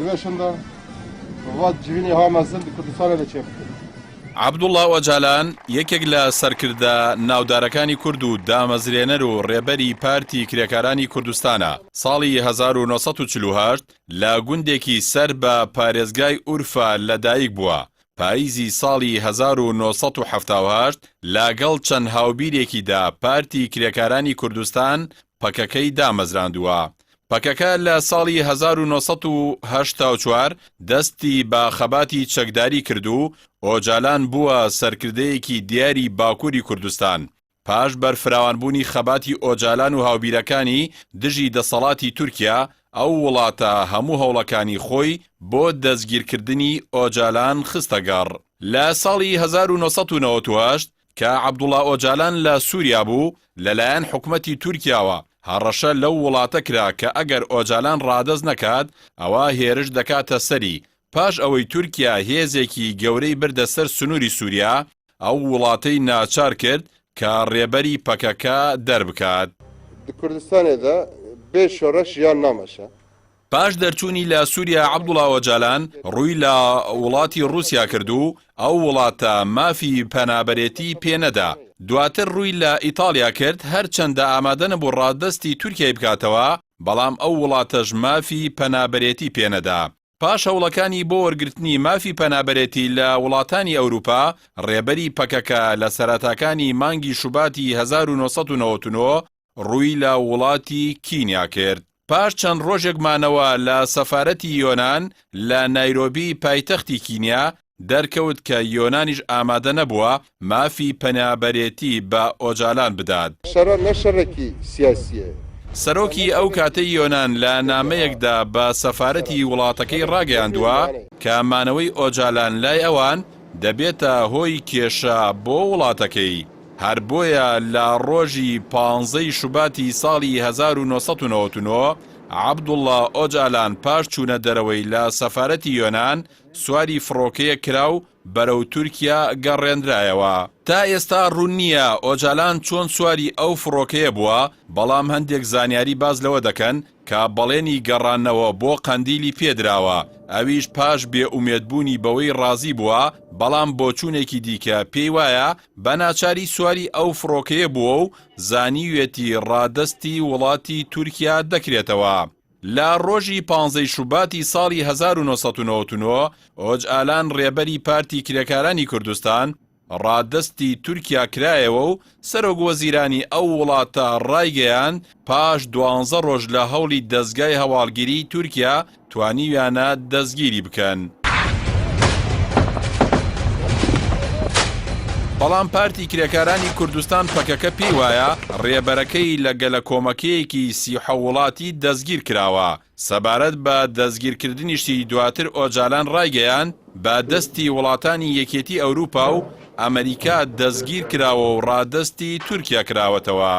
Divê şunda va civînê ha mezin di Kurdistanê de çêbikin. عەبدوڵا ئۆجالان یەکێک لە سەرکردە ناودارەکانی کورد و دامەزرێنەر و ڕێبەری پارتی کرێکارانی کوردستانە، ساڵی 1948 لە گوندێکی سەر بە پارێزگای ئورفە لەدایک بووە، پاییزی ساڵی 1978 لەگەڵ چەند هاوبیرێکیدا پارتی کرێکارانی کوردستان پەکەکەی دامەزراندووە. پەکەکە لە ساڵی 1984 دەستی بە خەباتی چەکداری کرد و ئۆجالان بووە سەرکردەیەکی دیاری باکووری کوردستان. پاش بەرفراوانبوونی خەباتی ئۆجالان و هاوبیرەکانی دژی دەسەڵاتی تورکیا، ئەو وڵاتە هەموو هەوڵەکانی خۆی بۆ دەستگیرکردنی ئۆجالان خستەگەڕ. لە ساڵی 1998 کە عەبدوڵا ئۆجالان لە سووریا بوو، لەلایەن حکومەتی تورکیاوە هەڕەشە لەو وڵاتە کرا کە ئەگەر ئۆجالان ڕادەست نەکات، ئەوا هێرش دەکاتە سەری. پاش ئەوەی تورکیا هێزێکی گەورەی بردە سەر سنووری سووریا، ئەو وڵاتەی ناچار کرد کە ڕێبەری پەکەکە دەربکات. Di Kurdistanê de bê şoreş jiyan nameşe. پاش دەرچوونی لە سووریا عەبدوڵا ئۆجالان ڕووی لە وڵاتی ڕووسیا کرد و ئەو وڵاتە مافی پەنابەرێتی پێ نەدا، دواتر ڕووی لە ئیتاڵیا کرد، هەرچەندە ئامادە نەبوو ڕادەستی تورکیای بکاتەوە، بەڵام ئەو وڵاتەش مافی پەنابەرێتی پێ نەدا. پاش هەوڵەکانی بۆ وەرگرتنی مافی پەنابەرێتی لە وڵاتانی ئەوروپا، ڕێبەری پەکەکە لە سەرەتاکانی مانگی شوباتی 1999 ڕووی لە وڵاتی کینیا کرد. پاش چەند ڕۆژێک مانەوە لە سەفارەتی یۆنان لە نایرۆبی پایتەختی کینیا، دەرکەوت کە یۆنانیش ئامادە نەبووە مافی پەنابەرێتی بە ئۆجالان بدات. شەڕە نە شەڕێکی سیاسییە. سەرۆکی ئەو کاتەی یۆنان لە نامەیەکدا بە سەفارەتی وڵاتەکەی ڕاگەیاندووە کە مانەوەی ئۆجالان لای ئەوان دەبێتە هۆی کێشە بۆ وڵاتەکەی، هەر بۆیە لە ڕۆژی پانزەی شوباتی ساڵی 1999 عەبدوڵڵا ئۆجالان پاش چوونە دەرەوەی لە سەفارەتی یۆنان سواری فڕۆکەیەک کرا و بەرەو تورکیا گەڕێنرایەوە. تا ئێستا ڕوون نییە ئۆجالان چۆن سواری ئەو فڕۆکەیە بووە، بەڵام هەندێک زانیاری باس لەوە دەکەن کە بەڵێنی گەڕانەوە بۆ قەندیلی پێدراوە، ئەویش پاش بێ ئومێدبوونی بەوەی ڕازی بووە، بەڵام بۆچوونێکی دیکە پێی وایە بە ناچاری سواری ئەو فڕۆکەیە بووە و زانیویەتی ڕادەستی وڵاتی تورکیا دەکرێتەوە. لە ڕۆژی پانزەی شوباتی ساڵی 1999 ئۆجئالان ڕێبەری پارتی کرێکارانی کوردستان ڕادەستی تورکیا کرایەوە و سەرۆک وەزیرانی ئەو وڵاتە ڕایگەیاند پاش دوانزە ڕۆژ لە هەوڵی دەزگای هەواڵگیریی تورکیا توانیویانە دەستگیری بکەن. بەڵام پارتی کرێکارانی کوردستان پەکەکە پێی وایە ڕێبەرەکەی لە گەلەکۆمەکێیەکی 37 وڵاتی دەستگیر کراوە. سەبارەت بە دەستگیرکردنیشی دواتر ئۆجالان ڕایگەیاند، بە دەستی وڵاتانی یەکێتی ئەوروپا و ئەمەریکا دەستگیر کراوە و ڕادەستی تورکیا کراوەتەوە.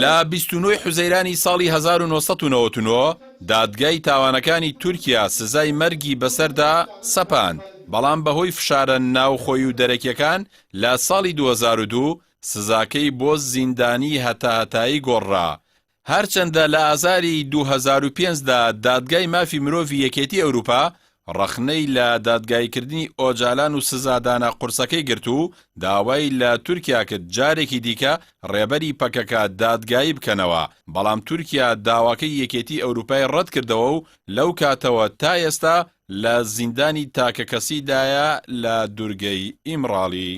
لە 29 ی حوزەیرانی ساڵی 1999 دادگای تاوانەکانی تورکیا سزای مەرگی بەسەردا سەپاند، بەڵام بەهۆی فشارە ناوخۆیی و دەرەکیەکان لە ساڵی 2002 سزاکەی بۆ زیندانی هەتاهەتایی گۆڕرا. هەرچەندە لە ئازاری 2005 دا دادگای مافی مرۆڤی یەکێتی ئەوروپا ڕەخنەی لە دادگاییکردنی ئۆجالان و سزادانە قورسەکەی گرت و داوای لە تورکیا کرد جارێکی دیکە ڕێبەری پەکەکە دادگایی بکەنەوە، بەڵام تورکیا داواکەی یەکێتی ئەوروپای ڕەتکردەوە و لەو کاتەوە تا ئێستا لە زیندانی تاکەکەسیدایە لە دورگەی ئیمراڵی.